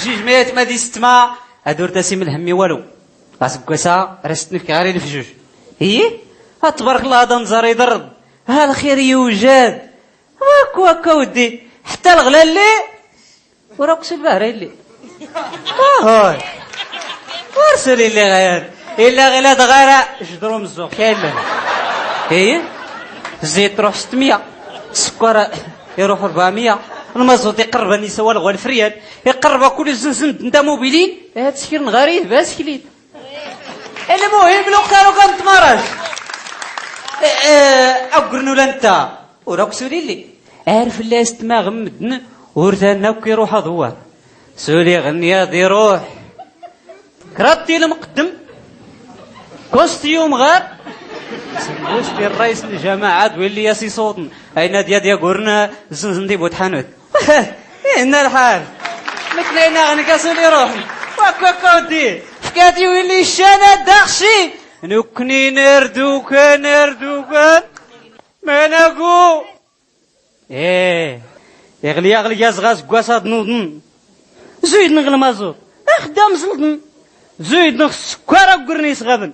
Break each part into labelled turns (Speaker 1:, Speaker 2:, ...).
Speaker 1: جيج ميات ما دي ستما هادور تاسم الهمي والو غاسكوسا رستني في غير في جوج هي تبارك الله هذا نزار يضرب ها الخير يوجد واك واك ودي حتى الغلا اللي وراك البهرة اللي هاي ورسل اللي غير الا غلا دغيره جدرو مزوق كاين هي الزيت تروح 600 السكر يروح 400 المازوت يقرب النساء والغوال فريال يقرب كل الزنزن انت موبيلين هاد سكر غريب باسكليت المهم لو كانوا كنتمرج اقرنو لانت وراك سولي لي عارف لا استما غمدن ورثانا كيروح دوار سولي غنيا دي روح كراتي المقدم كوستيوم غير سندوش الرئيس الجماعة دوي يا سي صوتن اين ديا ديا قرنا زنزن دي بوت حانوت إن الحال مثلنا غني كاسولي روح واك واك ودي فكاتي ويلي الشانا داخشي نكني نردوكا نردوكا ما نقو ايه يغلي يغلي يا زغاز كواساد نوضن زيد نغل مازوت اخدام زلطن زيد نغ السكر قرني صغابن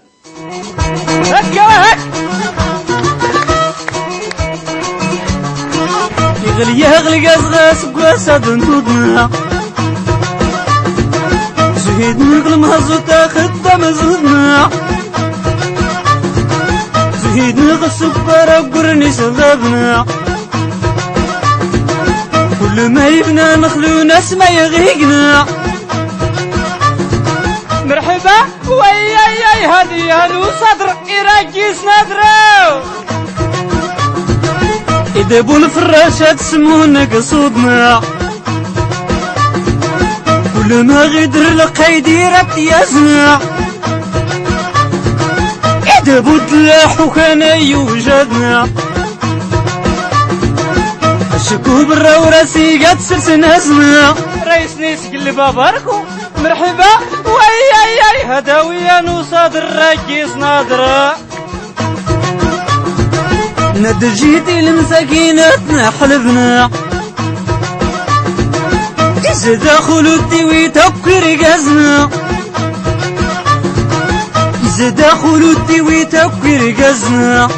Speaker 1: هكا هك
Speaker 2: يغلي يغلي يا زغاز كواساد نوضن زيد نغل مازوت اخدام زلطن زيد نغ السكر قرني صغابن كل ما يبنى نخلو ناس ما يغيقنا
Speaker 1: مرحبا ويا يا هذه هلو صدر إراكيس نادرو
Speaker 2: إذا بو الفراشة تسمونا قصودنا كل ما غدر القيدير يزنا إذا بو الدلاح وكان يوجدنا الشكو برا وراسي قد سلسن هزنا
Speaker 1: رئيس نيس قل باباركو مرحبا ويا يا هداويا نصادر راكيس نادرة
Speaker 2: ندجيتي المساكيناتنا حلبنا إذا دخلوا ويتكر قزنا إذا دخلوا ويتكر قزنا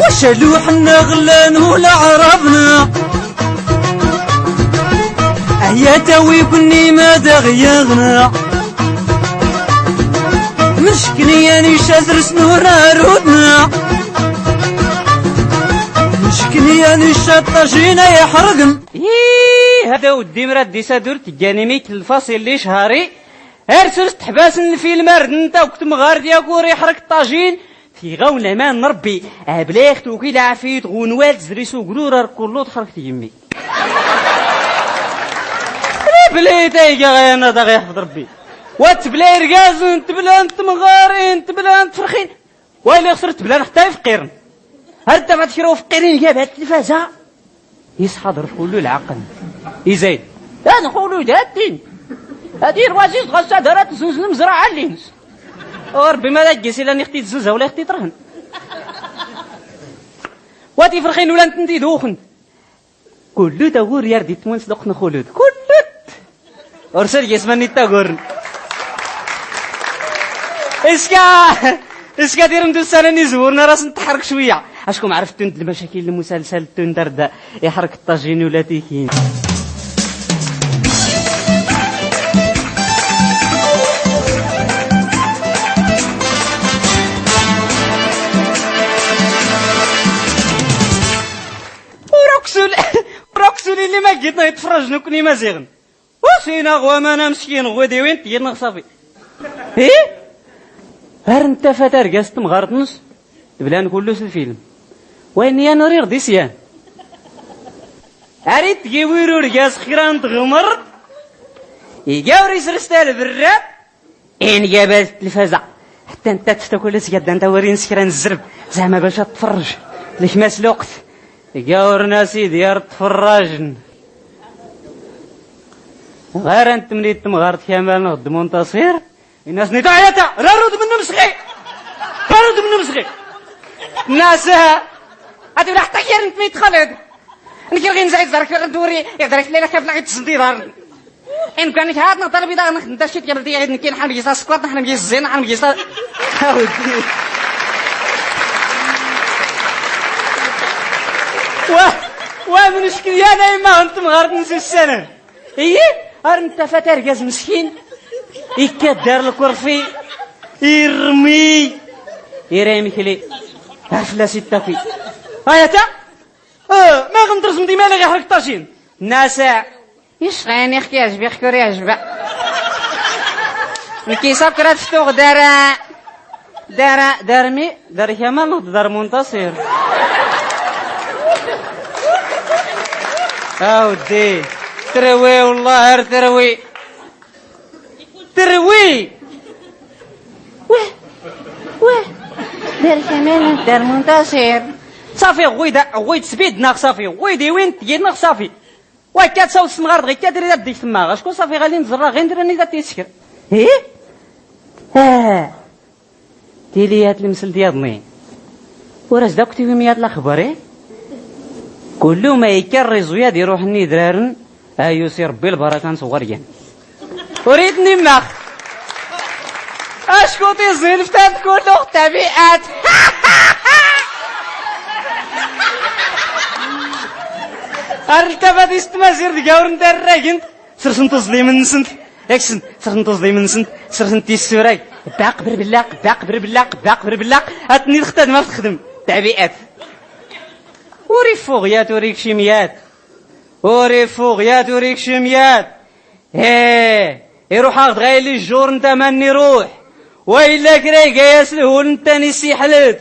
Speaker 2: وشلو حنا غلان ولا عربنا يا تاوي كني ما دغيغنا مشكني يعني شاذر سنور رودنا مشكني يعني شاطاجينا يحرقن
Speaker 1: إيه هذا ودي مراد دي سادور تجاني ميك الفاصل اللي شهري ارسل تحباس الفيلم انت وكنت مغار دياكور يحرق الطاجين في غون امان ربي ابلاغ توكي العافيت غنوال تزريسو قرور كلو تحركت يمي بلي تايقا غير دا غيحفظ ربي وتبلا رقازن تبلا انت مغارين تبلا انت فرخين ويلي خسرت تبلا حتى فقيرن هرت ما تشرو فقيرين جاب هاد التلفازة يصحضر كله العقل يزيد انا نقولوا داتين هادي الوزيز غسا دارت زوز المزرعة اللينس وربي ما لاقيس الا نختي تزوزها ولا اختي ترهن واتي فرخين ولا انت دوخن كل تغور يردي تمونس دقن خلود كل ارسل جسمني تغور اسكا دير ندو السنة نزورنا راس نتحرك شوية اشكم عرفتوا انت المشاكل المسلسل تندرد يحرك الطاجين ولا تيكين وراكسول اللي ما قيتنا يتفرج نكوني مازيغن وسينا غواما مسكين غودي وين تينا صافي ايه هر انت فاتر جاست مغارتنس بلان كلوس الفيلم وين يا نورير ديسيان اريد تجيويرو رجاس خيران تغمر يجاوري سرستال بالراب ان جابت التلفازة حتى انت تفتكل سكاد انت ورين سكران الزرب زعما باش تفرج لك ماس الوقت يجاورنا سيدي يا تفرجن غير انت مني تمغارت كامل نغد منتصر الناس نيتا عياتا رارود منو مسخي رارود منو مسخي الناس هادي ولا حتى كير انت ميتخلد نكر غير نزعي دارك ندوري يقدر لا كيف لا تزندي دار ان كان هاد نطلب بيضا نخدم شي قبل دي غير نكين حنا بيصا سكوات نحن بيص الزين نحن بيصا واه واه من شكل يا نايمة انتم غير تنسي السنة ايه انت فات مسكين يكاد دار الكرفي يرمي يرمي كلي افلا ستافي هيا تا ما غندرس مدي مالي غير حرك طاجين ناسا يشغاني اختي عجبي خكوري عجبا الكيساب كرات فتوغ دارا دارا دارمي دار كمال دار منتصر اودي تروي والله تروي تروي واه واه دار كمال دار منتصر صافي غويد غويد سبيدنا صافي غويدي وين تجينا صافي واه كاتساو السنغار دغيا كادير ديك تما شكون صافي غادي نزرا غير ندير راني تيسكر ايه تيليات المسل ديالني وراس داك تيوي ميات الاخبار إيه؟ كل ما يكرز وياد يروح ني درارن ايو سي ربي البركة نصور جان اريدني مخ اشكو تيزين فتات كله تبيئات ارتفت استمازير دقاور ندراجنت سرسن تظلي من سنت اكسن سرسن تظلي من سنت سرسن تيسوراي باق بر بلاق باق بر بلاق باق بر بلاق اتني الختاد ما تخدم تعبئات وري فوغيات وريك شميات وري فوغيات وريك شميات ايه يروح اخذ غير لي الجور انت ماني روح وإلا كرا ياس الهول انت نسي حلت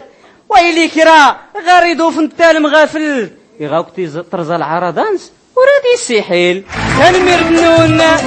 Speaker 1: ويلي كرا غير يدوف انت المغافل يغاوك ترزا العرضانس ورادي السحيل تنمر نونا.